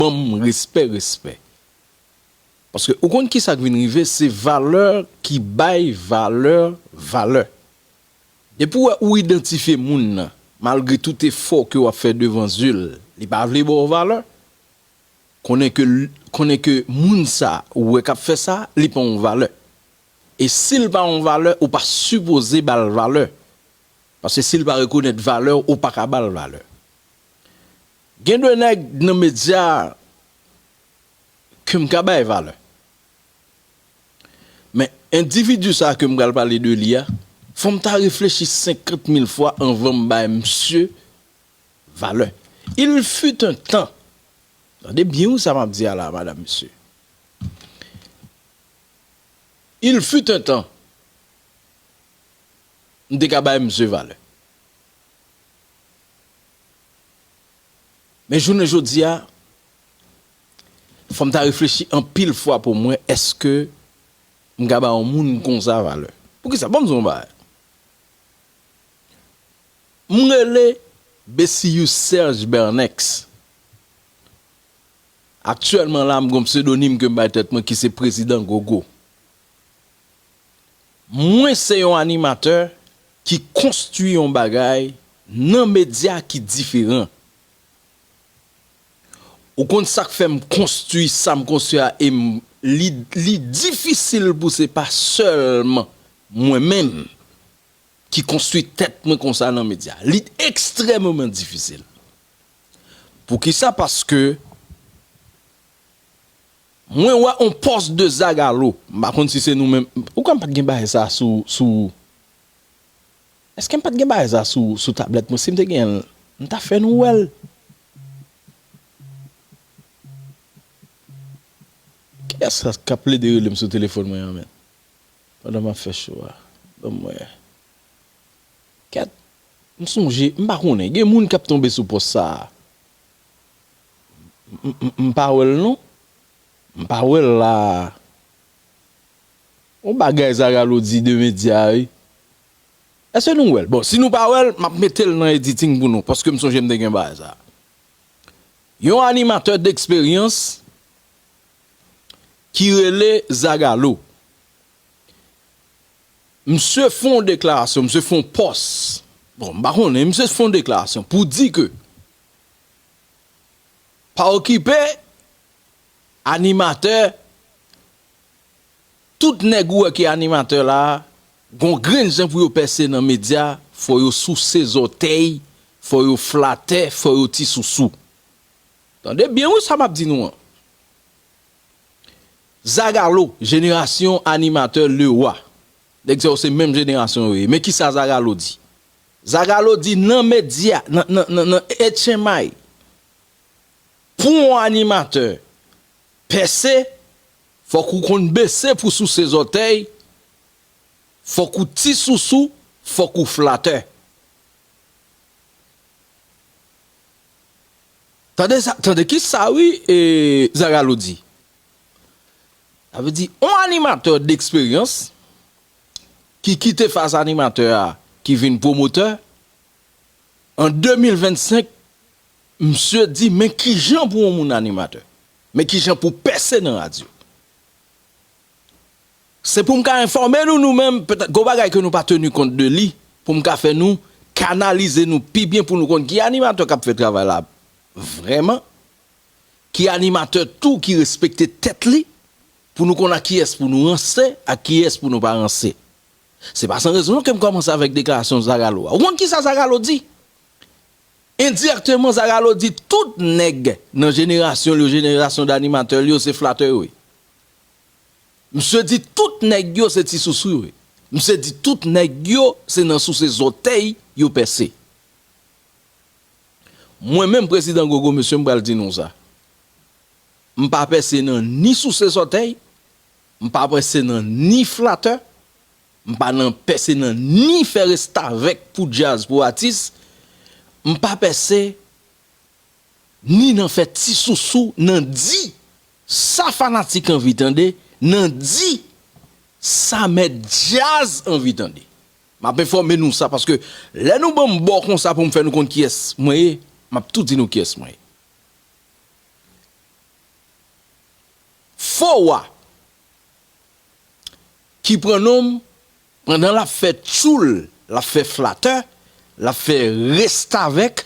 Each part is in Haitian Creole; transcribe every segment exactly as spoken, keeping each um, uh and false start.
ban m respè, respè. Paske ou konn ki sa k vin rive, se valè ki bay valè, valè. Depi w wè ou idantifye moun nan, malgre tout efò ke w ap fè devan zye l, li pa vle ba w valè, konnen ke, konnen ke moun sa ou wè k ap fè sa, li pa yon valè. E si l pa yon valè, ou pa sipoze ba l valè. Paske si l pa rekonèt valè w, ou pa ka ba l valè. Gen de nèg nan medya ke m ka bay valè. Men endividi sa ke m pral pale de li a, fò m ta reflechi senkant mil fwa anvan m bay misye valè. Il fut un temps, tande byen wi sa m ap di a la, madam, mesye. Il fut un temps, m te ka bay misye valè. Men jounen jodi a, fò m ta reflechi anpil fwa pou m wè èske m ka ba yon moun konsa valè. Poukisa? Ban m di w yon bagay. M rele Besius Serge Bernex. Aktyèlman la, m gon psedonim ke m bay tèt mwen ki se Prezidan Gogo. Mwen se yon animatè ki konstwi yon bagay nan medya ki diferan. Ou konn sa k fè m konstwi sa m konstwi a, e m, li, li difisil pou se pa sèlman mwen menm ki konstwi tèt mwen konsa nan medya. Li ekstrèmeman difisil. Poukisa? Paske mwen wè on pòs de Zagalo. M pa konn si se nou menm. Ou kwè m pa t gen bagay sa sou, sou, èske m pa t gen bagay sa sou, sou tablèt mwen? Si m te gen l, m ta fè nou wè l. Kiyès k ap plede rele m sou telefòn mwen an, men? Pandan m ap fè cho a. Ban m wè. Kèt, m sonje, m pa konnen. Gen moun k ap tonbe sou pòs sa a. M, m, m pa wè l non. M pa wè l la. On bagay Zagalo di de medya, wi. Èske nou wè l? Bon, si nou pa wè l, m ap mete l nan editing pou nou, paske m sonje m te gen bagay sa. Yon animatè deksperyans ki rele Zagalo. Misye fè yon deklarasyon, misye fè yon pòs. Bon, m pa konnen, misye fè yon deklarasyon pou di ke pa okipe animatè, tout nèg ou wè ki animatè la, gon grenn jan pou yo pèse nan medya, fò yo souse zòtèy, fò yo flatè, fò yo ti sousou. Tande byen wi sa m ap di nou an. Zagalo, jenerasyon animatè Lewa. Nèg sa yo se menm jenerasyon yo ye. Men kisa Zagalo di? Zagalo di nan medya, nan, nan, nan, nan H M I, pou yon animatè pèse, fòk ou konn bese pou souse zòtèy, fòk ou ti sousou, fòk ou flatè. Tande sa, tande kisa wi, e, Zagalo di. Sa vle di, on animatè deksperyans ki kite faz animatè a, ki vin pwomotè, an de mil vennsenk, misye di, men kijan pou yon moun animatè, men kijan pou pèse nan radyo. Se pou m ka enfòme nou, nou menm, petèt gon bagay ke nou pa teni kont de li, pou m ka fè nou kanalize nou pi byen, pou nou konn ki animatè k ap fè travay la vrèman, ki animatè tou ki respekte tèt li, pou nou konn ak kiyès pou nou ranse, ak kiyès pou nou pa ranse. Se pa san rezon non ke m kòmanse avèk deklarasyon Zagalo a. Ou konn kisa Zagalo di? Endirèkteman, Zagalo di tout nèg nan jenerasyon l yo, jenerasyon d animatè l yo, se flatè yo ye. Misye di tout nèg yo se ti sousou yo ye. Misye di tout nèg yo se nan souse zòtèy yo pèse. Mwen menm, Prezidan Gogo, mesye, m pral di nou sa. M pa pèse nan ni souse zòtèy, m pa pèse nan ni flatè, m pa nan pèse nan ni fè restavèk pou djaz, pou atis, m pa pèse ni nan fè ti sousou, nan di sa fanatik anvi tande, nan di sa mèt djaz anvi tande. M ap enfòme nou sa, paske lè nou ban m bò konsa pou m fè nou konn kiyès mwen ye, m ap tou di nou kiyès mwen ye. fo wa ki pran non m, pandan l ap fè tchoul, l ap fè flatè, l ap fè restavèk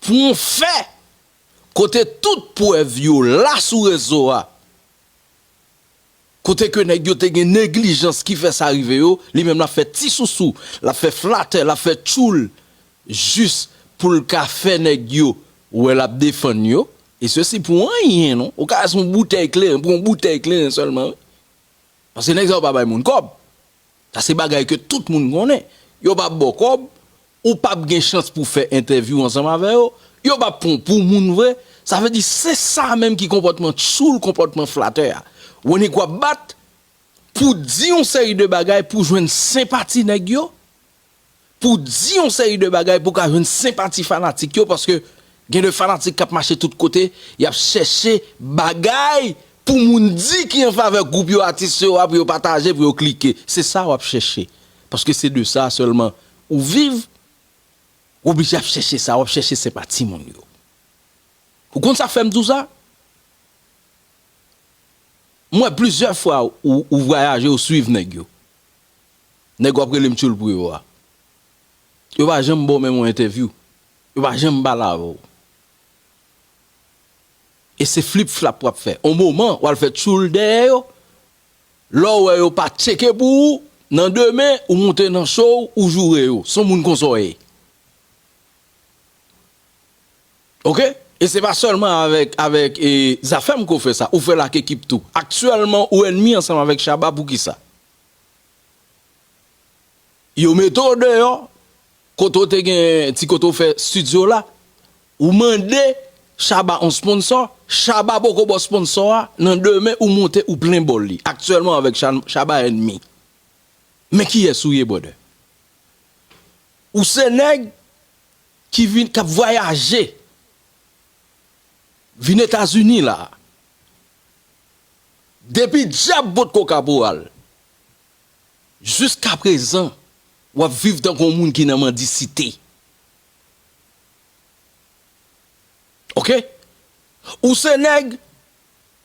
pou yon fè kote tout prèv yo la sou rezo a. Kote ke nèg yo te gen neglijans ki fè sa rive yo, li menm l ap fè ti sousou, l ap fè flatè, l ap fè tchoul, jis pou l ka fè nèg yo wè l ap defann yo. E sesi pou anyen non. Ou ka wè se yon boutèy kleren, pou yon boutèy kleren sèlman, wi. Paske nèg sa yo pa bay moun kòb. Sa se bagay ke tout moun konnen. Yo p ap ba w kòb, ou p ap gen chans pou fè entèvyou ansanm avè yo, yo p ap pran w pou moun vre. Sa vle di se sa menm ki konpòtman tchoul, konpòtman flatè a. Ou annik w ap bat pou di yon seri de bagay pou jwenn senpati nèg yo, pou di yon seri de bagay pou ka jwenn senpati fanatik yo, paske gen de fanatik k ap mache tout kote, y ap chèche bagay pou moun di ki an favè gwoup yo, atis yo a, pou yo pataje, pou yo klike. Se sa w ap chèche. Paske se de sa sèlman ou viv, w oblije ap chèche sa, w ap chèche senpati moun yo. Ou konn sa k fè m di w sa? M wè plizyè fwa ou, ou vwayaje, ou swiv nèg yo. Nèg yo ap rele m tchoul pou yo a. Yo pa janm ba w menm yon entèvyou. Yo pa janm pale avè w. E se flip flap w ap fè. On moman, w al fè tchoul dèyè yo. Lè w wè yo pa tcheke pou ou, nan demen, ou moute nan show, ou joure yo. Se yon moun konsa w ye. Oke? E se pa sèlman avèk, avèk, e, Zafèm ke w fè sa. Ou fè l ak ekip tou. Aktyèlman, ou ènmi ansanm avèk Shabba. Poukisa? Yo mete w deyò, kote w te gen ti kote w fè estidyo la, ou mande Shabba yon sponsò, Shabba poko ba w sponsò a, nan demen ou monte ou plen bòl li. Aktyèlman avèk Sha-, Shabba ènmi. Men kiyès ou ye, brother? Ou se nèg ki vin, k ap vwayaje, vin Etazini la. Depi dyab potko kaporal, jiskaprezan, w ap viv tankou yon moun ki nan mandisite. Oke? Ou se nèg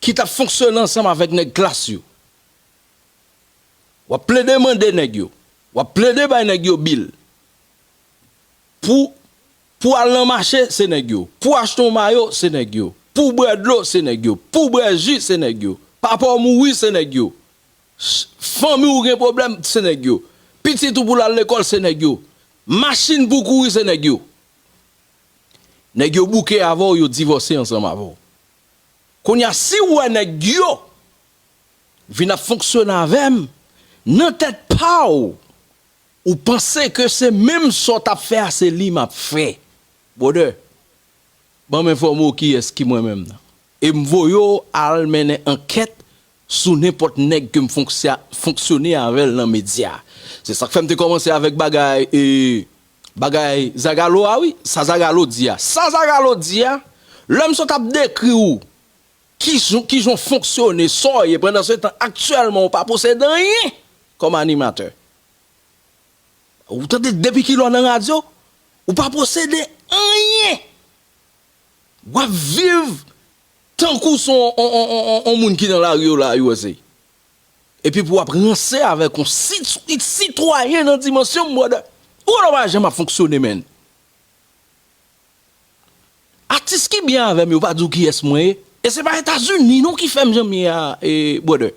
ki t ap fonksyone ansanm avèk nèg klas yo. W ap plede mande nèg yo. W ap plede bay nèg yo bil. Pou, pou al nan mache, se nèg yo. Pou achte yon mayo, se nèg yo. Pou bwè dlo, se nèg yo. Pou bwè ji, se nèg yo. Papa w mouri, se nèg yo. Ch-, fanmi w gen pwoblèm, se nèg yo. Pitit ou pou l al lekòl, se nèg yo. Machin pou kouri, se nèg yo. Nèg yo bouke avè w, yo divòse ansanm avè w. Kounye a, si w wè nèg yo vin ap fonksyone avè m, nan tèt pa w, ou panse ke se menm sa w t ap fè a, se li m ap fè. Brother, ban m enfòme w kiyès ki mwen menm nan. E m voye w al mennen ankèt sou nenpòt nèg ke m fonksya-, fonksyone avè l nan medya. Se sa k fè m te kòmanse avèk bagay, e, bagay Zagalo a, wi. Sa Zagalo di a. Sa Zagalo di a, lè m sot ap dekri w ki jan, ki jan w fonksyone, sa w ye, pandansetan, aktyèlman, ou pa posede anyen kòm animatè. Ou tande depi kilè w nan radyo, ou pa posede anyen. W ap viv tankou se yon, yon, yon, yon, yon moun ki nan lari yo la, U S A. Epi pou w ap ranse avèk yon sit-, sitwayen nan dimansyon m, brother. Ou konnen w pa janm ap fonksyone, menn. Atis ki byen avè m yo pa di w kiyès mwen ye. E se pa Etazini non ki fè m jan m ye a, e, brother.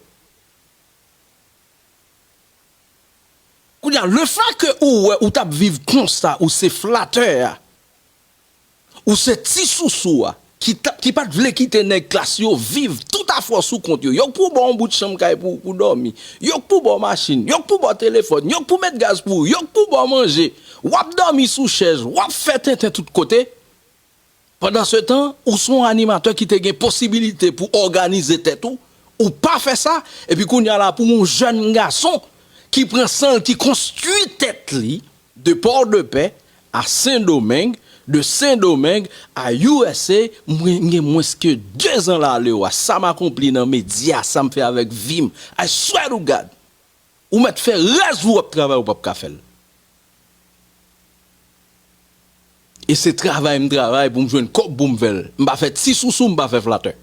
Kounye a, le fè ke ou wè ou t ap viv konsa, ou se flatè a, ou se ti sousou a, ki t ap, ki pa t vle kite nèg klas yo viv tout afè w sou kont yo. Yo k pou ba w yon bout chanm kay pou, pou dòmi. Yo k pou ba w machin. Yo k pou ba w telefòn. Yo k pou met gaz pou ou. Yo k pou ba w manje. W ap dòmi sou chèz. W ap fè tenten tout kote. Pandansetan, ou se yon animatè ki te gen posibilite pou òganize tèt ou, ou pa fè sa, epi kounye a la pou yon jèn gason ki pran san l, ki konstwi tèt li de Pòdepè a Sendomeng, de Sendomeng a U S A, mwen gen mwens ke de zan la ale yo a, sa m akonpli nan medya, sa m fè avèk vi m, I swear to God. Ou mèt fè rès ou ap travay, ou p ap ka fè l. E se travay m travay pou m jwenn kòb pou m fè l. M pa fè ti sousou, m pa fè flatè.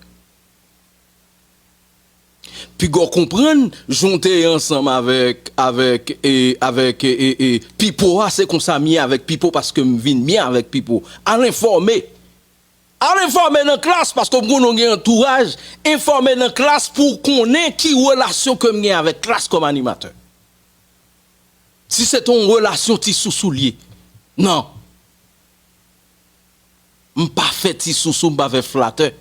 Piga w konprann, jan w te ye ansanm avèk, avèk, e, avèk, e, e, e, Pipo a, se konsa m ye avèk Pipo paske m vin byen avèk Pipo. Al enfòme. Al enfòme nan klas paske m konnen w gen antouraj. Enfòme nan klas pou w konnen ki relasyon ke m gen avèk klas kòm animatè. Si se te yon relasyon ti sousou l ye. Non. M pa fè ti sousou, m pa fè flatè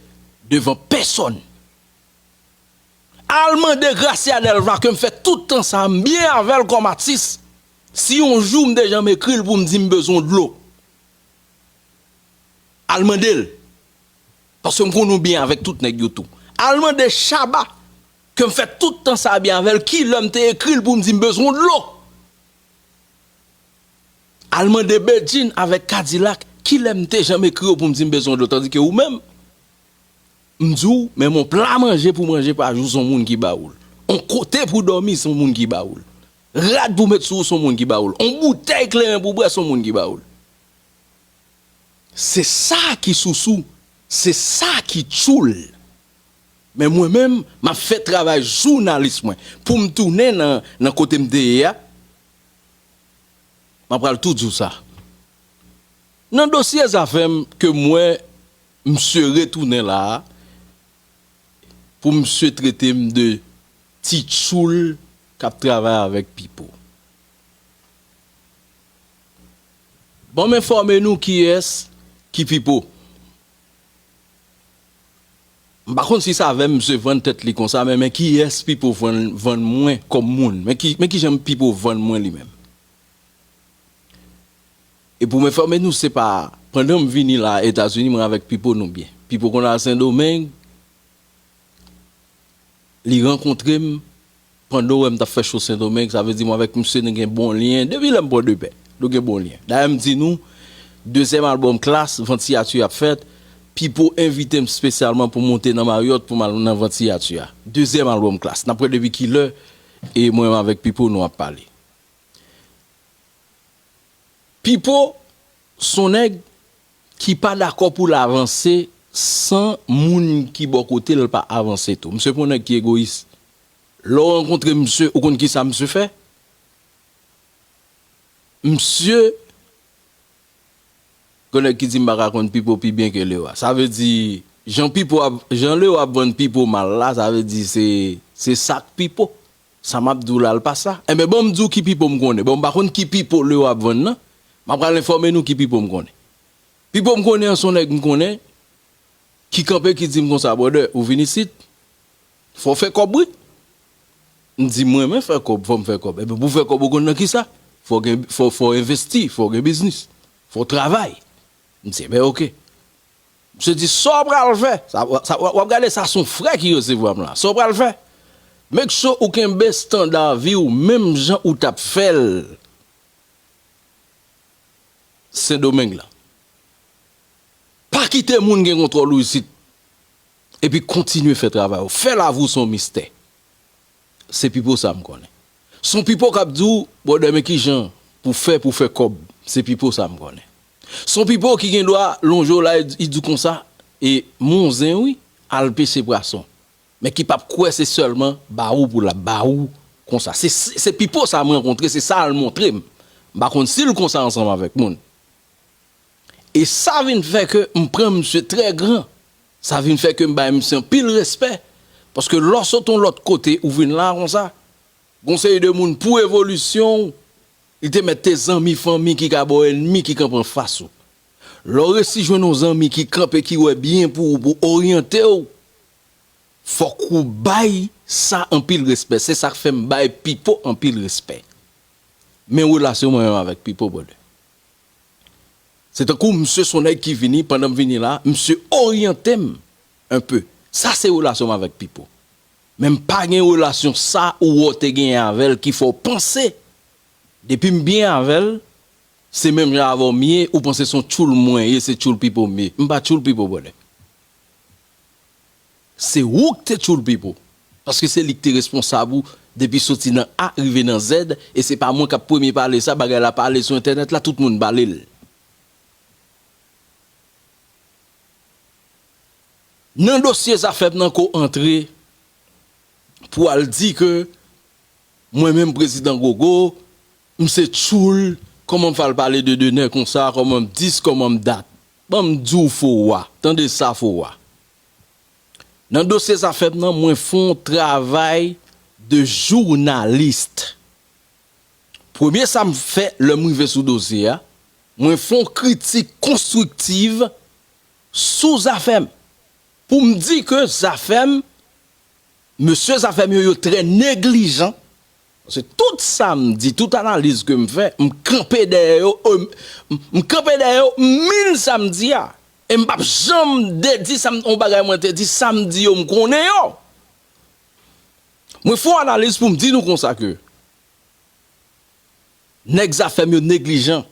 devan pèsonn. Al mande Gracia Delva ke m fè tout tan sa a, m byen avè l kòm atis. Si yon jou m te janm ekri l pou m di m bezwen dlo, al mande l. Paske m konnen w byen avèk tout nèg yo tou. Al mande Shabba ke m fè tout tan sa a byen avè l, kilè m te ekri l pou m di m bezwen dlo. Al mande Bedjine avèk Kadilak kilè m te janm ekri yo pou m di m bezwen dlo, tandike ou menm, m di w, menm yon pla manje pou manje pa jou, s on moun ki ba ou l. On kote pou dòmi, s on moun ki ba ou l. Rad pou met sou ou, s on moun ki ba ou l. On boutèy kleren pou bwè, s on moun ki ba ou l. Se sa ki sousou, se sa ki tchoul. Men mwen menm, m ap fè travay jounalis mwen. Pou m tounen nan, nan kote m te ye a, m ap pral tou di w sa. Nan dosye zafè m ke m wè misye retounen la a, pou misye trete m de ti tchoul k ap travay avèk Pipo. Ban m enfòme nou kiyès ki Pipo. M pa konn si se avè m misye vann tèt li konsa, men, men kiyès Pipo vann, vann mwen kòm moun. Men ki, men kijan Pipo vann mwen li menm. E pou m enfòme nou, se pa, pandan m vini la Etazini, mwen avèk Pipo nou byen. Pipo konn al Sendomeng, li rankontre m pandan w wè m t ap fè cho Sendomeng, sa vle di mwen avèk misye nou gen bon lyen. Depi lè m pran Depè, nou gen bon lyen. Dayè m di nou, dezyèm albòm Klass, Vant Siyati ap fèt, Pipo envite m espesyalman pou m monte nan Marriott pou m al nan Vant Siyati a. Dezyèm albòm Klass. N ap wè depi kilè e mwen menm avèk Pipo nou ap pale. Pipo s on nèg ki pa dakò pou l avanse san moun ki bò kote l pa avanse tou. Misye pa yon nèg ki egoyis. Lè w rankontre misye, ou konn kisa misye fè? Misye, gen nèg ki di m pa ka konn Pipo pi byen ke Leo a. Sa vle di, jan Pipo ap, jan Leo ap vann Pipo mal la, sa vle di se, se sa k Pipo. Sa m ap di w la, l pa sa. Enben, ban m di w ki Pipo m konnen. Bon, m pa konn ki Pipo Leo ap vann nan. M ap pral enfòme nou ki Pipo m konnen. Pipo m konnen an, s on nèg m konnen ki kanpe, ki di m konsa, brother, ou vin isit, fò w fè kòb, wi. M di, mwen renmen fè kòb, fò m fè kòb. Enben, pou w fè kòb, ou konn nan kisa? Fò w gen, fò, fò w envesti, fò w gen biznis, fò w travay. M di, enben, oke. Misye di, sa w pral fè? Sa, sa, w ap gade sa, s on frè ki resevwa m la. Sa w pral fè? Make sure ou kenbe estanda vi w menm jan ou t ap fè l Sendomeng la. Pa kite moun gen kontwòl ou isit. Epi kontinye fè travay ou. Fè lavi w s on mistè. Se Pipo sa m konnen. S on Pipo k ap di w, brother, men kijan pou fè, pou fè kòb. Se Pipo sa m konnen. S on Pipo ki gen dwa lonje w la, e, e di w konsa, e monzen wi, al pese pwason. Men ki p ap kwè se sèlman ba ou pou l ap ba ou konsa. Se, se, se Pipo sa m rankontre, se sa l montre m. M pa konn si l konsa ansanm avèk moun. E sa vin fè ke m pran misye trè gran. Sa vin fè ke m bay misye anpil respè. Paske lè w sot yon lòt kote, ou vin la konsa, gon seri de moun pou evolisyon w, li te mèt te zanmi, fanmi ki ka ba w ènmi ki kanpe anfas ou. Lè w resi jwenn yon zanmi ki kanpe, ki wè byen pou ou, pou oryante w, fòk ou bay sa anpil respè. Se sa k fè m bay Pipo anpil respè. Men relasyon mwen menm avèk Pipo, brother. Se tankou misye s on nèg ki vini, pandan m vini la, misye oryante m enpe. Sa se relasyon m avèk Pipo. Men m pa gen relasyon sa ou wè w te genyen avè l ki fè w panse, depi m byen avè l, se menm jan avè w m ye, ou panse s on tchoul mwen ye, se tchoul Pipo m ye. M pa tchoul Pipo, brother. Se ou k te tchoul Pipo. Paske se li k te responsab ou depi soti nan A rive nan Z, e se pa mwen k ap premye pale sa, bagay la pale sou entènèt la, tout moun pale l. Nan dosye zafè m nan ko antre, pou al di ke mwen menm prezidan Gogo, m se tchoul, kòman m fè al pale de Dener konsa, kòman m dis, kòman m dat. Ban m di w fo wa, tande sa fo wa. Nan dosye zafè m nan, mwen fè yon travay de jounalis. Premye sa m fè lè m rive sou dosye a, mwen fè yon kritik konstriktiv sou zafè m. Pou m di ke zafè m, mesye zafè m yo, yo trè neglijan. Paske tout sa m di, tout analiz ke m fè, m kanpe dèyè yo, e m, m kanpe dèyè yo, m min sa m di a. E m p ap janm dedi sa m, yon bagay mwen te di, sa m di yo, m konnen yo. Mwen fè yon analiz pou m di nou konsa ke nèg zafè m yo neglijan.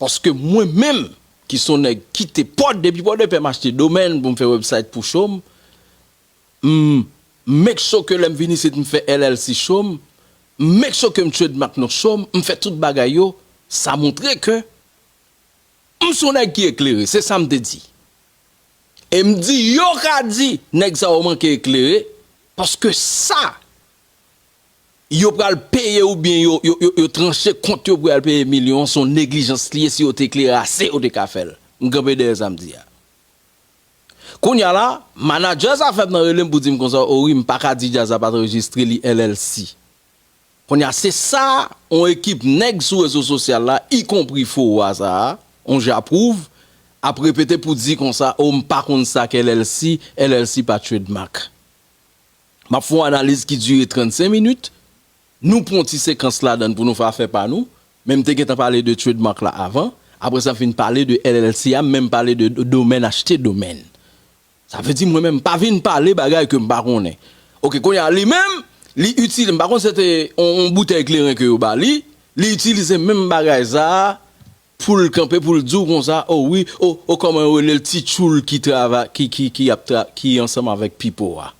Paske mwen menm, ki se yon nèg ki te Pòdepè, depi Pòdepè m achte domèn pou m fè website pou cho m, m make sure ke lè m vin isit m fè L L C cho m, m make sure ke m trademark non cho m, m fè tout bagay yo, sa montre ke m se yon nèg ki eklere, se sa m te di. E m di yo ka di nèg sa yo manke eklere, paske sa yo pral peye oubyen yo, yo, yo, yo tranche kont yo pou y al peye milyon, se yon neglijans li ye, si yo te klere ase, yo te ka fè l. M kanpe dèyè sa m di a. Kounye a la, manadjè zafè m nan rele m pou di m konsa, o wi, m pa ka di djaz la pa t anrejistre, li L L C. Kounye a, se sa, yon ekip nèg sou rezo sosyal la, ikonpri fo wa sa a, on j'approuve, ap repete pou di konsa, o m pa konn sa k L L C, L L C pa trademark. M ap fè yon analiz ki dire trannsenk minit. Nou pran yon ti sekans ladan l pou nou fè afè pa nou. Men m te gentan pale de trademark la avan. Apre sa, m fin pale de L L C a, m menm pale de do-, domèn, achte domèn. Sa vle di mwen menm, m pa vin pale bagay ke m pa konnen. Oke, kounye a, li menm, li itilize, m pa konn se te yon, yon boutèy kleren ke yo ba li, li itilize menm bagay sa a pou l kanpe, pou l di w konsa, o wi, o, o kòman yo rele l, ti tchoul ki trava-, ki, ki, ki ap tra-, ki ansanm avèk Pipo a.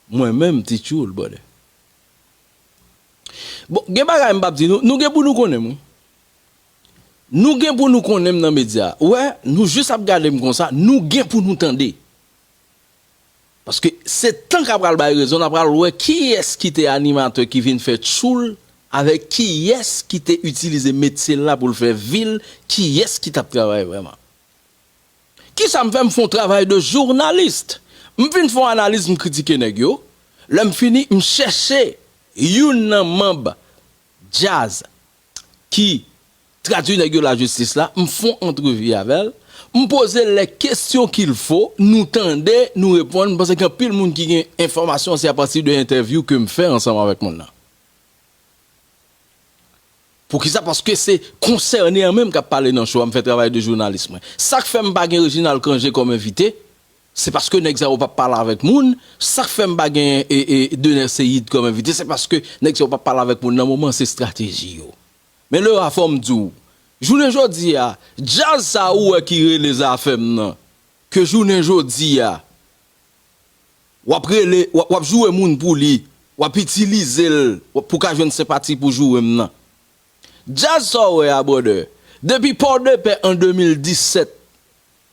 Mwen menm, ti tchoul, brother. Bon, gen bagay m p ap di nou, nou gen pou nou konnen m, wi. Nou gen pou nou konnen m nan medya. Ou wè, nou jis ap gade m konsa, nou gen pou nou tande. Paske se tan k ap pral bay rezon, n ap pral wè kiyès ki te animatè ki vin fè tchoul avèk kiyès ki te itilize metye l la pou l fè vi l, kiyès ki t ap travay vrèman. Kisa m fè? M fè yon travay de jounalis. M vin fè yon analiz, m kritike nèg yo. Lè m fini, m chèche youn nan manb djaz ki tradui nèg yo lajistis la, m fè yon antrevi avè l, m poze l les questions qu'il faut, nou tande, nou reponn, m panse gen anpil moun ki gen enfòmasyon, se apati de entèvyou ke m fè ansanm avèk moun nan. Poukisa? Paske se konsène an menm k ap pale nan cho a, m fè travay de jounalis mwen. Sa k fè m pa gen Reginald Cangé kòm envite, se paske nèg sa yo p ap pale avèk moun. Sa k fè m pa gen, e, e, Dener Ceïde kòm envite, se paske nèg sa yo p ap pale avèk moun nan moman, se estrateji yo. Men Lera, fò m di w, jounen jodi a, djaz sa ou wè ki rele Zafèm nan, ke jounen jodi a, w ap rele, w ap, w ap joure moun pou li, w ap itilize l, w ap, pou w ka jwenn senpati pou joure m nan. Djaz sa w wè a, brother, depi Pòdepè an de mil disèt,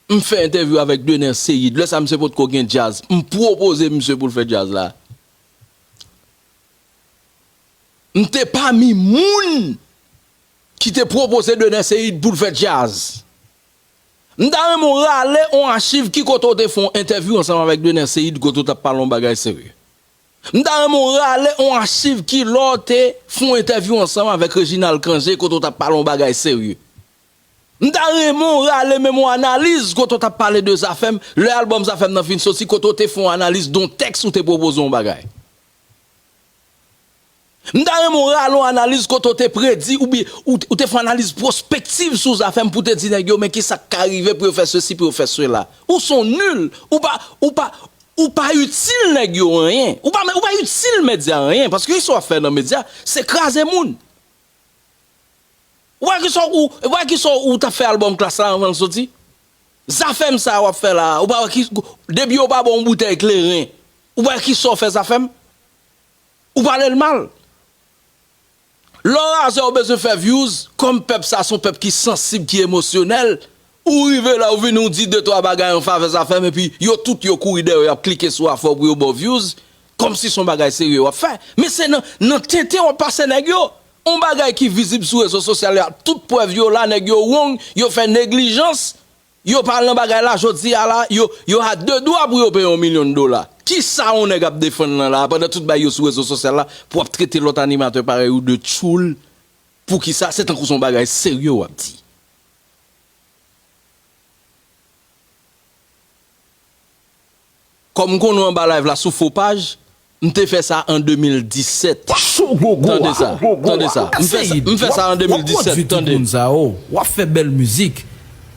m fè entèvyou avèk Dener Ceïde. Lè sa, misye potko gen djaz. M pwopoze misye pou l fè djaz la. M te pami moun ki te pwopoze Dener Ceïde pou l fè djaz. M ta renmen w rale yon achiv ki kote w te fè yon entèvyou ansanm avèk Dener Ceïde, kote w t ap pale yon bagay serye. M ta renmen w rale yon achiv ki lè w te fè yon entèvyou ansanm avèk Reginald Cangé, kote w t ap pale yon bagay serye. M ta renmen w rale menm yon analiz kote w t ap pale de Zafèm, lè albòm Zafèm nan fin soti, kote w te fè yon analiz de yon tèks ou te pwopoze yon bagay. M ta renmen w rale yon analiz kote w te predi, oubyen ou, ou te fè analiz pwospektiv sou Zafèm pou te di nèg yo, men kisa k ka rive pou yo fè sesi, pou yo fè sela. Ou se yon nil, ou pa, ou pa, ou pa itil nèg yo anyen. Ou pa, ou pa itil medya anyen, paske kisa w ap fè nan medya, se kraze moun. Ou pa wè kisa ou, ou pa wè kisa ou t ap fè albòm Klass la anvan l soti? Zafèm sa w ap fè la, ou pa wè ki, depi yo pa ba w yon boutèy kleren, ou pa wè kisa w fè Zafèm? Ou pale l mal. Lè w razè w bezwen fè views, kòm pèp sa se yon pèp ki sansib, ki emosyonèl, Ou rive la, ou vini, ou di de twa bagay an favè zafè m, epi yo tout yo kouri dèyè w, y ap klike sou afè w pou yo ba w views, kòmsi se yon bagay serye w ap fè. Men se nan, nan tenten w ap pase nèg yo. Yon bagay ki vizib sou rezo sosyal yo, tout prèv yo la, nèg yo wrong, yo fè neglijans, yo pa al nan bagay la, jodi a la, yo, yo a de dwa pou yo peye yon milyon dola. Kisa yon nèg ap defann lan la, pandan tout bagay yo sou rezo sosyal la, pou w ap trete lòt animatè parèy ou de tchoul? Poukisa? Se tankou se yon bagay serye w ap di. Kòm m konnen w anba live la sou fo paj, m te fè sa an de mil disèt. Tande sa, tande sa. M fè sa, m fè sa an de mil disèt, tande. Timoun sa yo, w ap fè bèl mizik.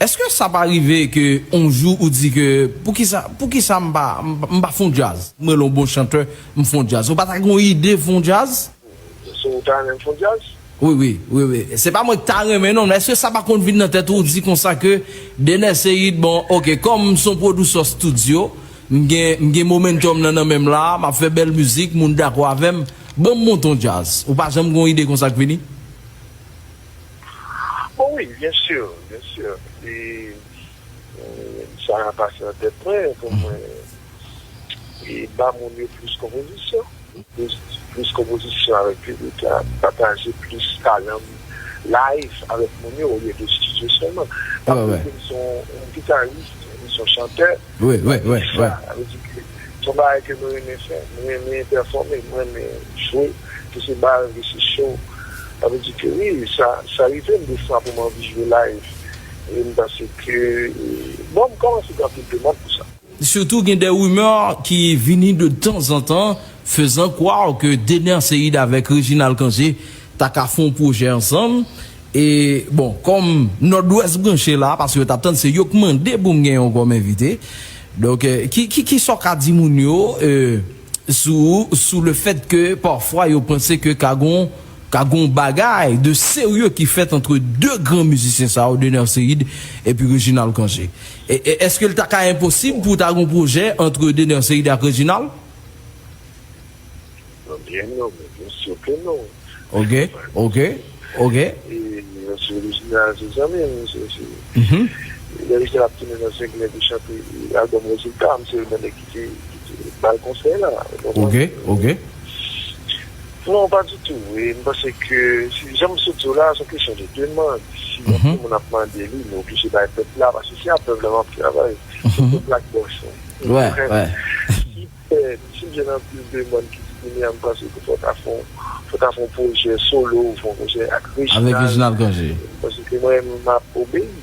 Èske sa pa rive ke on jou ou di ke, poukisa, poukisa m pa, m pa, m pa fè on djaz? M rele on bon chantè, m fè on djaz. Ou pa ta gen on ide fè on djaz? Si w ta renmen fè on djaz? Wi, wi, wi, wi. Se pa mwen ki ta renmen non, men èske sa pa konn vin nan tèt ou, ou di konsa ke Dener Ceïde, bon, oke, kòm m se on pwodiktè estidyo, m gen, m gen momentum nan, nan men m la, m ap fè bèl mizik, moun dakò avè m, ban m monte on djaz. Ou pa janm gen on ide konsa k vini? Bon, wi, byen si, byen si. E, e, sa pase nan tèt mwen, pou mwen, e ba moun yo plis konpozisyon. Plis, plis konpozisyon avèk piblik la, pataje plis talan m live avèk moun yo, olye de estidyo sèlman. M pa vle di m se yon, yon gitaris, m se yon chantè. Wi, wi, wi, wi. Sa vle di ke se yon bagay ke mwen renmen fè, mwen renmen pèfòme, mwen renmen jwe, ke se bal, ke se show. Sa vle di ke wi, sa, sa rive m defwa pou m anvi jwe live. E m panse ke, e, bon, m kòmanse gen anpil demann pou sa. Sitou gen de rimè ki vini de tanzantan, faisant croire ke Dener Ceïde avèk Reginald Cangé ta ka fè yon pwojè ansanm. E, bon, kòm Nòdwès branche la, paske yo t ap tann, se yo k mande pou m gen yon kòm envite. Donk, eh, ki, ki, kisa w ka di moun yo, eh, sou, sou le fèt ke pafwa yo panse ke ka gon, ka gon bagay de serye ki fèt ant de gran mizisyen sa yo, Dener Ceïde epi Reginald Cangé? E, e, èske l ta ka enposib pou w ta gon pwojè ant Dener Ceïde ak Reginald? Non, byen non, men byen si ke non. Ok, ok, ok. E, se Reginald, se zanmi m, se, se, lè Reginald ap tounen nan senk nèg pou chante albòm Rezilta, m se youn nan nèg ki te, ki te ba l konsèy la, ou konprann? Ok, ok. Non, pa ditou. E m panse ke, si, jan m sot di w la, se yon kesyon de demann. Si yon moun ap mande li, nou oblije bay pèp la, paske se a pèp la m ap travay. Se pèp la k bòs mwen. Wè, wè. Si, eh, si m jwenn anpil demann ki di, "Dener, m panse ke fò w ta fè yon, fò w ta fè yon pwojè solo, fè yon pwojè ak Reginald." Avèk Reginald Cangé. M panse ke mwen, m ap obeyi.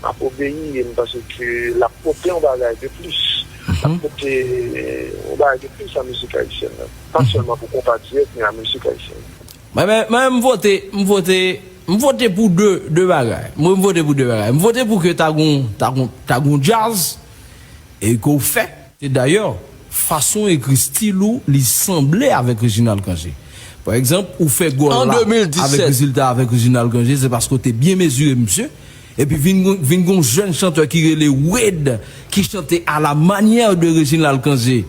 M ap obeyi e m panse ke l ap pote yon bagay de plis. L ap pote, eh, yon bagay de plis a mizik ayisyèn nan. Pa sèlman pou konpa dirèk, men a mizik ayisyèn. Mwen, mwen, mwen, m vote, m vote, m vote pou de, de bagay. Mwen, m vote pou de bagay. M vote pou ke ta gon, ta gon, ta gon djaz e ke w fè. E dayè, fason w ekri, stil ou, li sanble avèk Reginald Cangé. Pa egzanp, ou fè gòl la avèk Rezilta avèk Reginald Cangé, se paske w te byen mezire misye. Epi vin, vin gon jèn chantè ki rele Wade, ki chante à la manière de Reginald Cangé.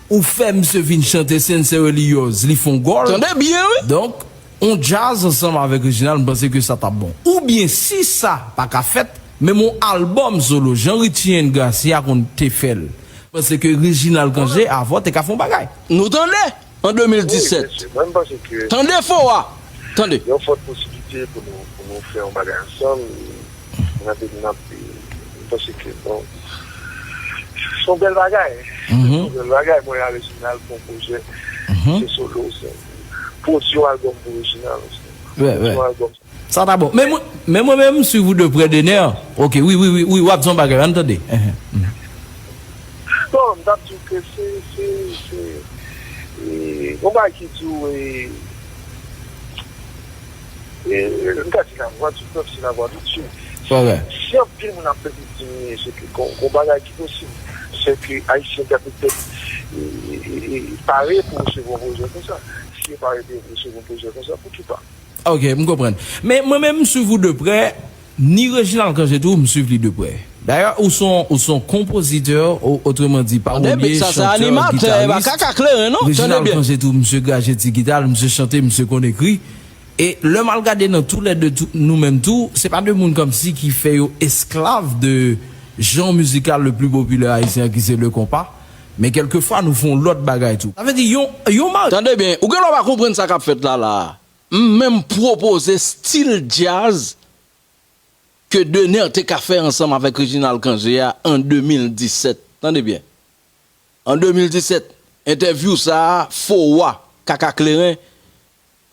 Ou fè misye vin chante Sincerely Yours, li fè on gòl. Tande byen, wi. Donk, on djaz ansanm avèk Reginald, m panse ke sa t ap bon. Oubyen, si sa pa ka fèt, menm on albòm solo, jan Richie and Garcia konn te fè l. M panse ke Reginald Cangé, avè w, te ka fè on bagay. Nou tande! An de mil disèt. Wi, byen si. Mwen, m panse ke tande fò a! Tande. Gen yon fòt posiblite pou nou, pou nou fè yon bagay ansanm. N ap, n ap, m panse ke, bon, se yon bèl bagay. Se yon bèl bagay. Mwen, a Reginald, pou yon pwojè, se solo, se pwodui yon albòm pou Reginald. Pwodui yon albòm. Sa ta bon. Men mwen, men mwen menm, m swiv ou de prè, Dener. Ok, wi, wi, wi, wi, w ap di yon bagay, ann tande. Enhen. Non, m t ap di w ke se, se, se, e, yon bagay ki di w, e, e, m ka di la voix du peuple, c'est la voix de Dieu. Si, si anpil moun ap fè di m, se ke gon, gon bagay ki posib, se ke Ayisyen ta petèt, e, e, e, e, pare pou resevwa yon pwojè konsa. Si yo pare pou resevwa yon pwojè konsa, poukisa pa? Ok, m konprann. Men mwen menm, m swiv ou de prè, ni Reginald Cangé tou, m swiv li de prè. Dayè, ou se yon, ou se yon konpozitè, o-, otreman di, pawolye, chantè, gitaris. Reginald Cangé tou, misye graje ti gita l, misye chante, misye konn ekri. E lè m al gade nan tou lè de tou, nou menm tou, se pa de moun kòmsi ki fè yo esklav de jan mizikal le pli popilè ayisyen an ki se le konpa, men kèlkefwa nou fè yon lòt bagay tou. Sa vle di yon, yon ma- Tande byen, ou gen lè w pa konprann sa k ap fèt la la. M menm pwopoze stil djaz ke Dener te ka fè ansanm avèk Reginald Cangé a an de mil disèt. Tande byen. An de mil disèt, entèvyou sa a, Fo Wa, Kaka Kleren,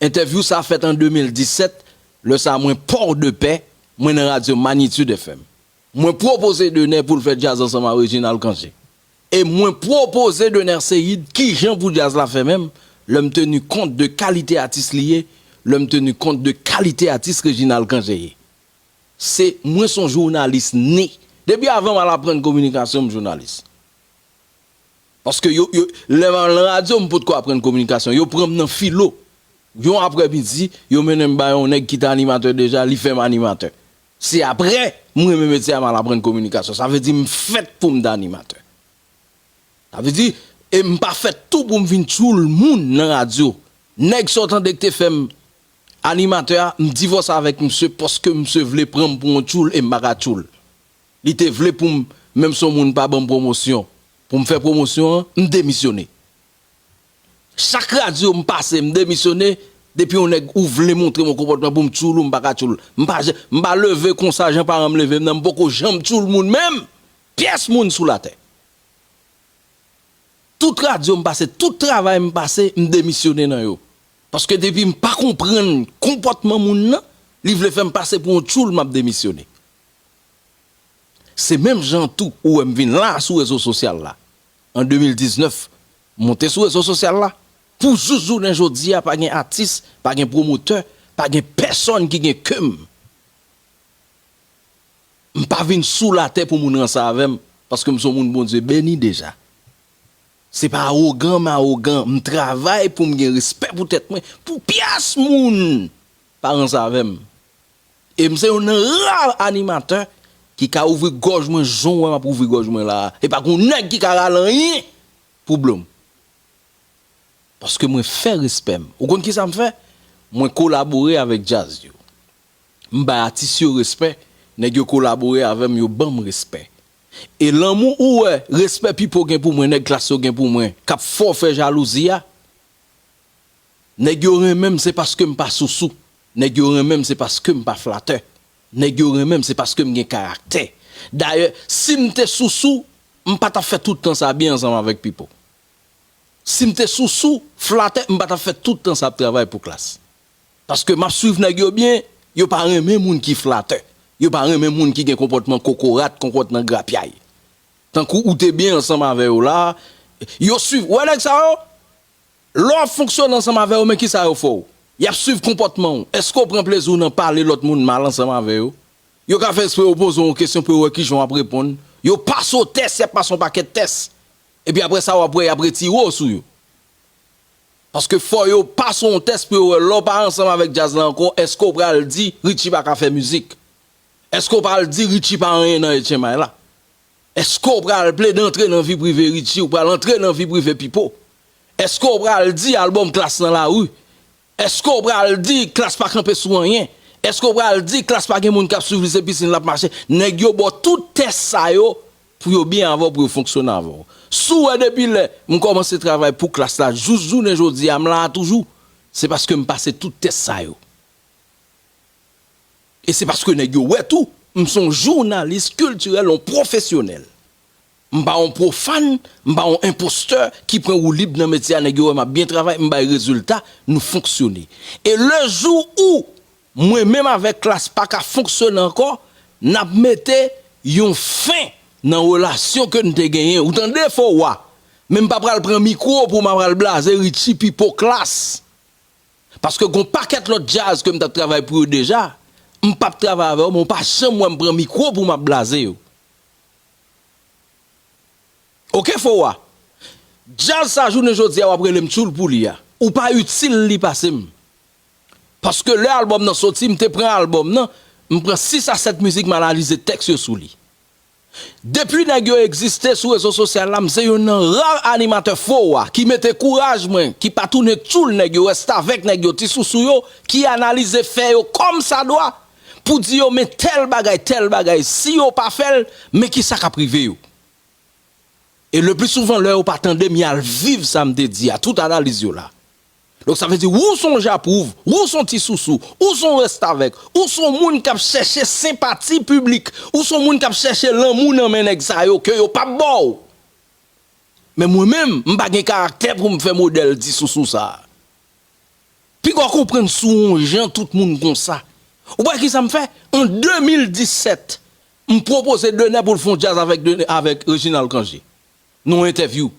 entèvyou sa a fèt an de mil disèt, lè sa a mwen Port de Paix, mwen nan radyo Magnitude F M. Mwen pwopoze Dener pou l fè djaz ansanm ak Reginald Cangé. E mwen pwopoze Dener Ceïde kijan pou djaz la fè menm, lè m teni kont de kalite atis li ye, lè m teni kont de kalite atis Reginald Cangé ye. Se, mwen se yon jounalis ne. Depi avan m al aprann kominikasyon, m jounalis. Paske yo, yo, lè m al nan radyo, m potko aprann kominikasyon. Yo pran m nan filo. Yon aprèmidi, yo mennen m ba yon nèg ki te animatè deja, li fè m animatè. Se apre, m renmen metye a, m al aprann kominikasyon. Sa vle di m fèt pou m te animatè. Sa vle di, e m pa fèt tou pou m vin tchoul moun nan radyo. Nèg sa w tande ki te fè m animatè a, m divòse avèk misye paske misye vle pran m pou yon tchoul e m pa ka tchoul. Li te vle pou m, menm si yon moun pa ban m pwomosyon, pou m fè pwomosyon an, m demisyone. Chak radyo m pase, m demisyone, depi yon nèg ou vle montre m yon konpòtman pou m tchoul ou, m pa ka tchoul. M pa, m pa leve konsa jan paran m leve m nan, m poko janm tchoul moun menm, pyès moun sou latè. Tout radyo m pase, tout travay m pase, m demisyone nan yo. Paske depi m pa konprann konpòtman moun nan, li vle fè m pase pou yon tchoul, m ap demisyone. Se menm jan tou ou wè m vin la sou rezo sosyal la. An de mil diznèf, m monte sou rezo sosyal la. Pou jis jounen jodi a, pa gen atis, pa gen pwomotè, pa gen pèsonn ki gen ke m. M pa vin sou latè pou moun ranse avè m, paske m se yon moun Bondye beni deja. Se pa awogan m awogan, m travay pou m gen respè pou tèt mwen, pou pyès moun pa ranse avè m. E m se youn nan ra animatè ki ka ouvri gòj mwen jan w wè m ap ouvri gòj mwen la a. E pa gen yon nèg ki ka rale anyen pou blo m. Paske mwen fè respè m. Ou konn kisa m fè? Mwen kolabore avèk djaz yo. M bay atis yo respè, nèg yo kolabore avè m, yo ban m respè. E lanmou ou wè, respè Pipo gen pou mwen, nèg Klass yo gen pou mwen, k ap fè w fè jalouzi a, nèg yo renmen m, se paske m pa sousou. Nèg yo renmen m, se paske m pa flatè. Nèg yo renmen m, se paske m gen karaktè. Dayè, si m te sousou, m pa t ap fè tout tan sa byen ansanm avèk Pipo. Si m te sousou, flatè, m pa t ap fè tout tan sa ap travay pou Klass. Paske m ap swiv nèg yo byen, yo pa renmen moun ki flatè. Yo pa renmen moun ki gen konpòtman kokorat, konpòtman grapyay. Tankou ou te byen ansanm avè yo la, yo swiv. Ou wè nèg sa yo? Lè w ap fonksyone ansanm avè yo, men kisa yo fè w? Y ap swiv konpòtman w. Èske w pran plezi w nan pale lòt moun mal ansanm avè yo? Yo ka fè espre yo poze w yon kesyon pou yo wè kijan w ap reponn. Yo pase w tès, y ap pase w yon pakèt tès. Epi apre sa, w ap wè y ap retire w sou yo. Paske fò yo pase w yon tès pou yo wè lè w pa ansanm avèk djaz la ankò, èske w pral di Richie pa ka fè mizik? Èske w pral di Richie pa anyen nan Etchenmay la? Èske w pral plede antre nan vi prive Richie, ou pral antre nan vi prive Pipo? Èske w pral di albòm Klass nan lari? Èske w pral di Klass pa kanpe sou anyen? Èske w pral di Klass pa gen moun k ap swiv li, se pisin l ap mache? Nèg yo ba w tout tès sa yo pou yo byen avè w, pou yo fonksyone avè w. Si w wè depi lè m kòmanse travay pou Klass la, jis jounen jodi a, m la a toujou, se paske m pase tout tès sa yo. E se paske nèg yo wè tou, m se yon jounalis kiltirèl, yon pwofesyonèl. M pa yon pwofàn, m pa yon enpostè ki pran woulib nan metye a, nèg yo wè m ap byen travay, m bay rezilta, nou fonksyone. E lejou ou mwen menm avèk Klass pa ka fonksyone ankò, n ap mete yon fen nan relasyon ke n te genyen. Ou tande, Fo Wa? Men m pa pral pran mikwo pou m ap pral blaze Richie, Pipo, Klass. Paske gon pakèt lòt djaz ke m t ap travay pou yo deja, m p ap travay avè yo, men w pa janm wè m pran mikwo pou m ap blaze yo. Oke, Fo Wa. Djaz sa, jounen jodi a, w ap rele m tchoul pou li a. Ou pa itil li pase m. Paske lè albòm nan soti, m te pran albòm nan, m pran sis a sèt mizik, m analize tèks yo sou li. Depi nèg yo egziste sou rezo sosyal la, m se youn nan ra animatè fo a ki mete kouraj mwen, ki pa tounen tchoul nèg yo, restavèk nèg yo, ti sousou yo, ki analize fè yo kòm sa dwa, pou di yo men tèl bagay, tèl bagay, si yo pa fè l, men kisa k ap rive yo. E le pli souvan, lè yo pa tande m, y al viv sa m te di a, tout analiz yo la. Donk, sa vle di, ou s on japwouv, ou s on ti sousou, ou s on restavèk, ou s on moun k ap chèche senpati piblik, ou s on moun k ap chèche lanmou nan men nèg sa yo ke yo p ap ba w. Men mwen menm, m pa gen karaktè pou m fè modèl ti sousou sa a. Piga w konprann sou yon jan tout moun konsa. Ou wè kisa m fè? An de mil disèt, m pwopoze Dener pou l fè yon djaz avèk, Dener, avèk Reginald Cangé. Nan yon entèvyou.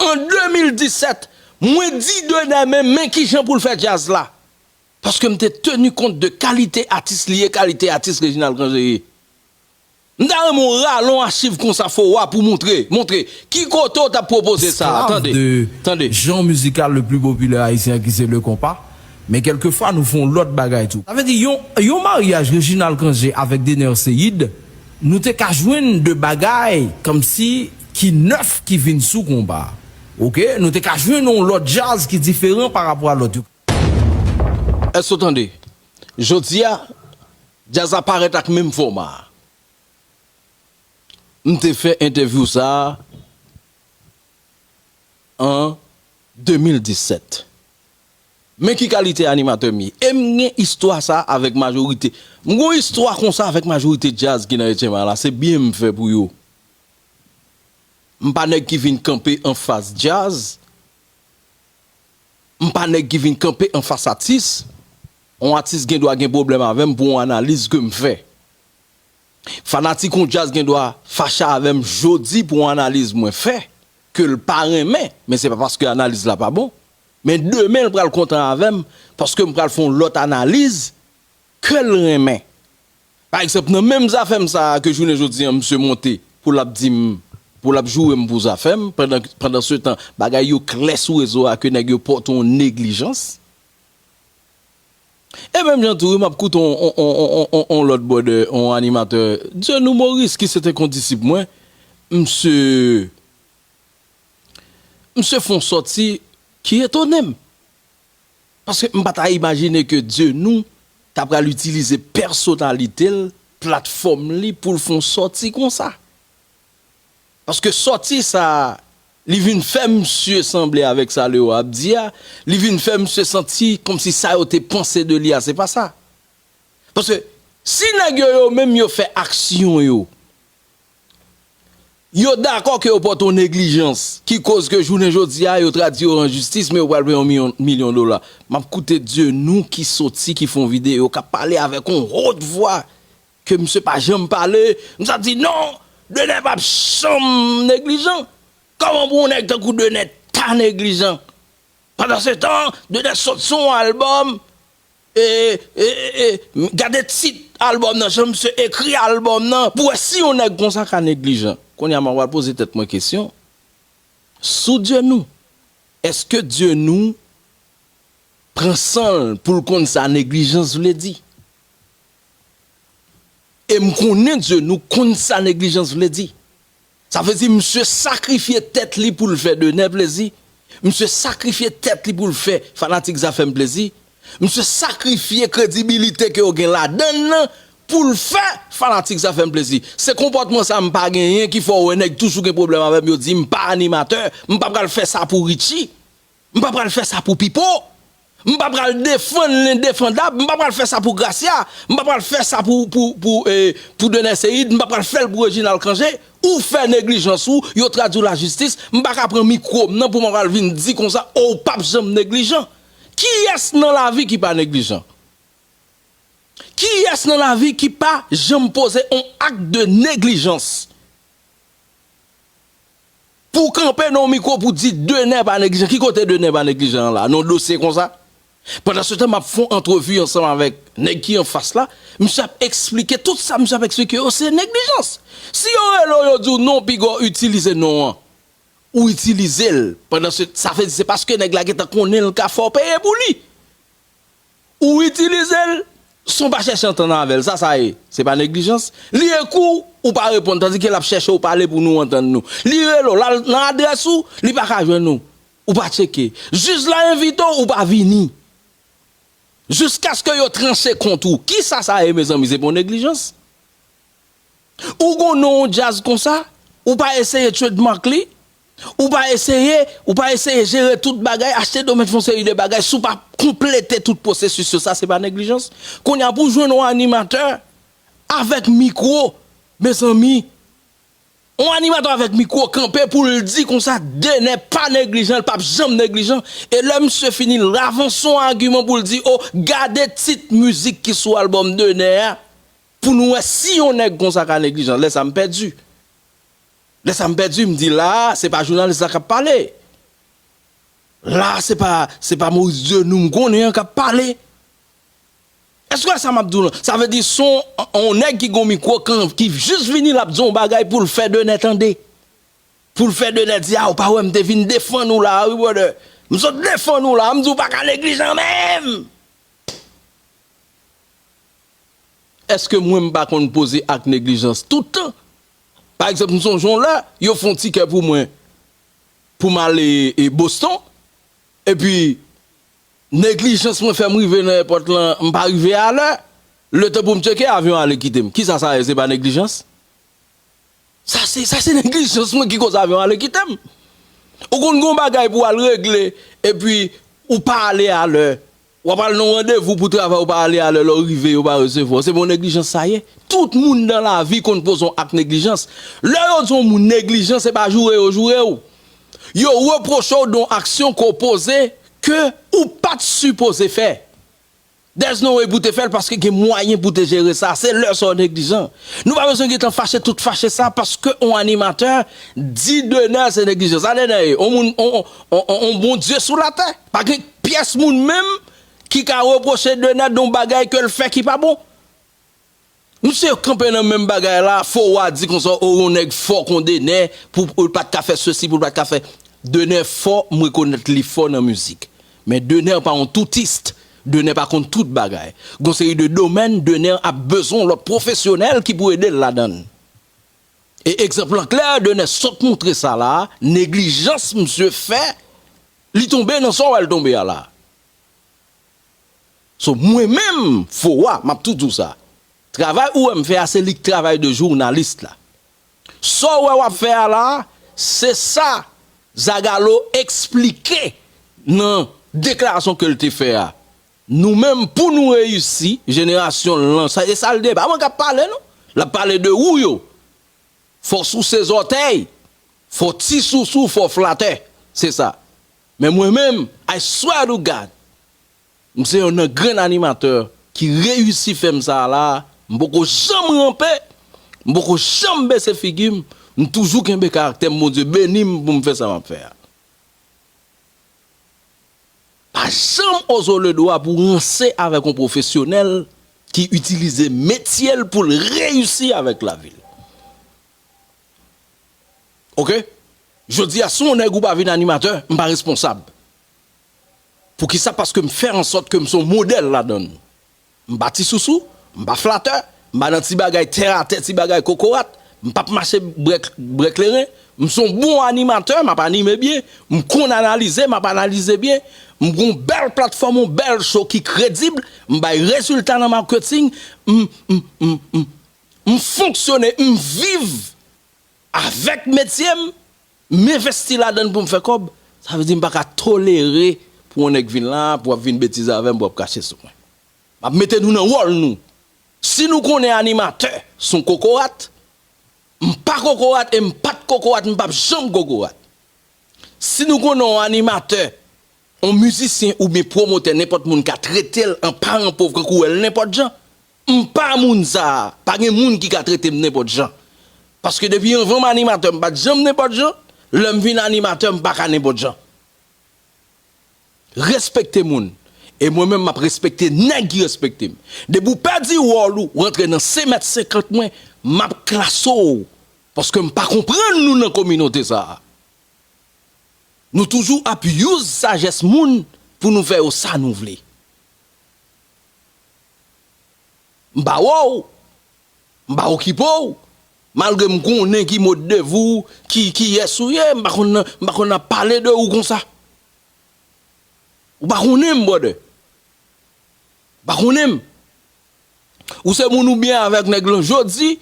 An de mil disèt, mwen di Dener men, men kijan pou l fè djaz la. Paske m te teni kont de kalite atis li ye, kalite atis Reginald Cangé ye. M ta renmen w rale yon achiv konsa fò w a pou montre, montre ki kote w t ap pwopoze sa a. Tande, tande. Genre musical le plus populaire haïtien ki se le konpa. Men kèlkefwa nou fè yon lòt bagay tou. Sa vle di yon, yon maryaj Reginald Cangé avèk Dener Ceïde, nou te ka jwenn de bagay kòmsi ki nèf ki vin sou konpa. Oke, nou te ka jwenn yon lòt djaz ki diferan pa rapò a lòt yo. Èske w tande? Jodi a, djaz la parèt ak menm fòma a. M te fè entèvyou sa a an de mil disèt. Men ki kalite animatè m ye. E m gen istwa sa a avèk majorite. M gen yon istwa konsa avèk majorite djaz ki nan H M A la. Se byen m fè pou yo. M pa nèg ki vin kanpe anfas djaz. M pa nèg ki vin kanpe anfas atis. Yon atis gen dwa gen pwoblèm avè m pou yon analiz ke m fè. Fanatik yon djaz gen dwa fache avè m jodi pou yon analiz mwen fè, ke l pa renmen, men se pa paske analiz la pa bon. Men demen l pral kontan avè m, paske m pral fè yon lòt analiz ke l renmen. Pa egzanp, nan menm zafè m sa a ke jounen jodi a, misye monte pou l ap di m, pou l ap joure m pou zafè m, pandan, pandan se tan, bagay yo klè sou rezo a ke nèg yo pote yon neglijans. E menm jan tou, wi, m ap koute on, on, on lòt brother, on animatè, Dienou Maurice, ki se te kondisip mwen, misye, misye fè on sòti ki etone m. Paske m pa ta imajine ke Dienou ta pral itilize pèsonalite l, platfòm li pou l fè on sòti konsa. Paske sòti sa a, li vin fè misye sanble avèk sa Leo ap di a, li vin fè misye santi kòmsi sa yo te panse de li a, se pa sa. Paske si nèg yo, yo menm yo fè aksyon yo, yo dakò ke yo pote yon neglijans ki koz ke jounen jodi a yo tradui yo an jistis, men yo pral peye yon milyon, milyon dola. M ap koute Dienou ki soti, ki fè yon videyo, k ap pale avèk yon wot vwa ke misye pa janm pale. Misye ap di non, Dener p ap janm neglijan. Kòman pou yon nèg tankou Dener ta neglijan? Pandan se tan, Dener sot sou yon albòm, e, e, e, e, gade tit albòm nan, jan misye ekri albòm nan, pou wè si yon nèg konsa ka neglijan. Kounye a, mwen pral poze tèt mwen kesyon, sou Dienou, èske Dienou pran san l pou l konn sa neglijans vle di? E m konnen Dienou konn sa neglijans vle di. Sa vle di misye sakrifye tèt li pou l fè Dener plezi. Misye sakrifye tèt li pou l fè fanatik Zafèm plezi. Misye sakrifye kredibilite ke yo gen ladan l nan pou l fè fanatik Zafèm plezi. Se konpòtman sa a m pa genyen ki fè w wè nèg toujou gen pwoblèm avè m, yo di m pa animatè, m pa pral fè sa pou Richie. M pa pral fè sa pou Pipo. M pa pral defann lendefandab. M pa pral fè sa pou Gracia. M pa pral fè sa pou, pou, pou, eh, pou Dener Ceïde. M pa pral fè l pou Reginald Cangé. Ou fè neglijans ou, yo tradui w lajistis. M pa ka pran mikwo m nan pou mwen pral vin di konsa, o, w p ap janm neglijan. Kiyès nan lavi ki pa neglijan? Kiyès nan lavi ki pa janm poze on ak de neglijans? Pou w kanpe nan yon mikwo pou di Dener pa neglijan. Ki kote Dener pa neglijan an la, nan yon dosye konsa? Pandan se tan, m ap fè yon antrevi ansanm avèk nèg ki anfas la. Misye ap eksplike, tout sa misye ap eksplike yo, se neglijans. Si yo rele w, yo di w non, piga w itilize non an. Ou itilize l. Pandan se, sa vle di, se paske nèg la gentan konnen l ka fè w peye pou li. Ou itilize l, San w pa chèche antann avè l, sa sa ye? Se pa neglijans? Li ekri w, ou pa reponn, tandike l ap chèche w pale pou nou antann nou. Li rele w, l al nan adrès ou, li pa ka jwenn ou. Ou pa tcheke. Jij la envite w, ou pa vini. Jiskaske yo tranche kont ou. Kisa sa ye, mezanmi? Se pa yon neglijans? Ou gon non yon djaz konsa, ou pa eseye trademark li, ou pa eseye, ou pa eseye jere tout bagay, achte domèn, fè yon seri de bagay, si w pa konplete tout pwosesis yo, sa se pa neglijans? Kounye a pou w jwenn yon animatè avèk mikwo, mezanmi, yon animatè avèk mikwo kanpe pou l di konsa, Dener pa neglijan, l p ap janm neglijan. E lè misye fini, l avanse yon agiman pou l di, o, gade tit mizik ki sou albòm Dener a, pou nou wè si yon nèg konsa ka neglijan. Lè sa m pèdi. Lè sa m pèdi, m di la, se pa jounalis la k ap pale. La, se pa, se pa Maurice Denou m konnen an k ap pale. Èske w wè sa m ap di w lan? Sa vle di se yon, yon nèg ki gon mikwo kan, ki jis vini, l ap di yon bagay pou l fè Dener tande. Pou l fè Dener di, a, ou pa wè m te vin defann ou la a, wi, brother. M sot defann ou la a, m di w pa ka neglijan menm. Èske mwen m pa konn poze ak neglijans tout tan? Pa egzanp, m sonje yon lè, yo fè yon tikè pou mwen, pou m ale, e, Boston, epi neglijans mwen fè m rive nan èpòt lan, m pa rive alè, letan pou m tcheke, avyon ale kite m. Kisa sa ye? Se pa neglijans? Sa se, sa se neglijans mwen ki koz avyon ale kite m. Ou konn gon bagay pou w al regle, epi ou pa ale alè. W ap al nan yon randevou pou travay, ou pa ale alè, lè w rive, yo pa resevwa w. Se pa yon neglijans sa ye? Tout moun nan lavi konn poze yon ak neglijans. Lè yo di yon moun neglijan, se pa joure yo joure w. Yo repwoche w de yon aksyon ke w poze ke ou pa t sipoze fè. There's no way pou te fè l paske gen mwayen pou te jere sa. Se lè sa w neglijan. Nou pa bezwen gentan fache tout fache sa paske on animatè di Dener se neglijan. Sa Dener ye? On moun, on, on, on, on Bondye sou latè. Pa gen pyès moun menm ki ka repwoche Dener de yon bagay ke l fè ki pa bon. Misye kanpe nan menm bagay la, fò w a di konsa, o, yon nèg fò kon Dener, pou, pou l pa t ka fè sesi, pou l pa t ka fè. Dener fò, m rekonèt li fò nan mizik. Men Dener pa yon toutis, Dener pa konn tout bagay. Gon seri de domèn, Dener ap bezwen lòt pwofesyonèl ki pou ede l ladan l. E egzanp lan klè, Dener sot montre sa la, neglijans misye fè, li tonbe nan sa w wè l tonbe a la. So, mwen menm, Fowa, m ap tou di w sa. Travay ou wè m fè a, se li k travay de jounalis la. Sa w wè w ap fè a la, se sa Zagalo eksplike nan deklarasyon ke l te fè a. Nou menm, pou nou reyisi, jenerasyon lan, sa, e sa l de, pa mwen k ap pale, non. L ap pale de ou yo. Fò souse zòtèy, fò ti sousou, fò flatè. Se sa. Men mwen menm, I swear to God, m se yonn nan grenn animatè ki reyisi fè m sa a la, m poko janm ranpe, m poko janm bese figi m, m toujou kenbe karaktè m, Bondye beni m pou m fè sa m ap fè a. Pa janm oze w le dwa pou ranse avèk yon pwofesyonèl ki itilize metye l pou l reyisi avèk lavi l. Oke? Jodi a, si yon nèg ou pa vin animatè, m pa responsab. Poukisa? Paske m fè ansòt ke m se yon modèl ladan nou. M pa ti sousou, m pa flatè, m pa nan ti bagay tè atè, ti bagay kokorat, m p ap mache brè, brè kleren, m se yon bon animatè, m ap anime byen, m konn analize, m ap analize byen, m gon bèl platfòm, yon bèl show ki kredib, m bay rezilta nan maketing, m, m, m, m, m fonksyone, m viv avèk metye m, m envesti ladan l pou m fè kòb, sa vle di m pa ka tolere pou yon nèg vin la, pou w ap vin betize avè m, pou w ap krache sou mwen. M ap mete nou nan wòl nou. Si nou konnen animatè se yon kokorat, m pa kokorat e m pa t kokorat, m p ap janm kokorat. Si nou konnen yon animatè, yon mizisyen oubyen pwomotè, nenpòt moun ka trete l an paran pòv, kankou w wè l nenpòt jan, m pa moun sa a. Pa gen moun ki ka trete m nenpòt jan. Paske depi anvan m animatè, m pa t janm nenpòt jan. Lè m vin animatè, m pa ka nenpòt jan. Respekte moun. E mwen menm, m ap respekte nèg ki respekte m. Depi w pèdi wòl ou, w rantre nan senk mèt senkant mwen, m ap klase w. Paske m pa konprann nou nan kominote sa a. Nou toujou ap use sajès moun pou nou fè yo sa nou vle. M pa wè w. M pa okipe w. Malgre m konnen ki mode de vie w, ki, kiyès ou ye, m pa konn, m pa konn ap pale de ou konsa. Ou pa konnen m, brother. Ou pa konnen m. Ou se moun ou byen avèk nèg lan jodi,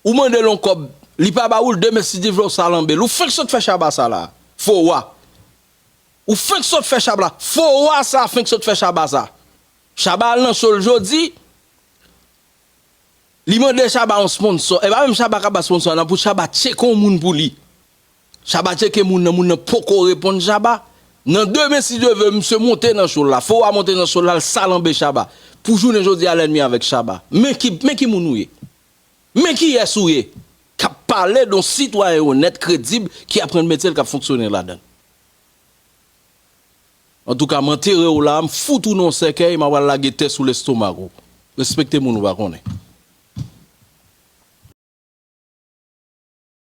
ou mande l yon kòb, li pa ba ou l, demen si Dye vle w salanbe l. Ou fenk sot fè Shabba sa la. Fo wa. Ou fenk sot fè Shabba. Fo wa sa fenk sot fè Shabba sa. Shabba al nan show l jodi, li mande Shabba yon sponsor. E pa menm Shabba k ap ba sponsor nan, pou Shabba tcheke yon moun pou li. Shabba tcheke moun nan, moun nan poko reponn Shabba. Nan demen si Dye vle, misye monte nan show la. Fo wa monte nan show la, l salanbe Shabba. Pou jounen jodi a, l ènmi avèk Shabba. Men ki, men ki moun ou ye? Men kiyès ou ye? K ap pale de yon sitwayen onèt, kredib, ki aprann metye l, k ap fonksyone ladan l. Antouka, m antere w la, m fout ou nan yon sèkèy, m a pral lage tè sou lestomak ou. Respekte moun ou pa konnen.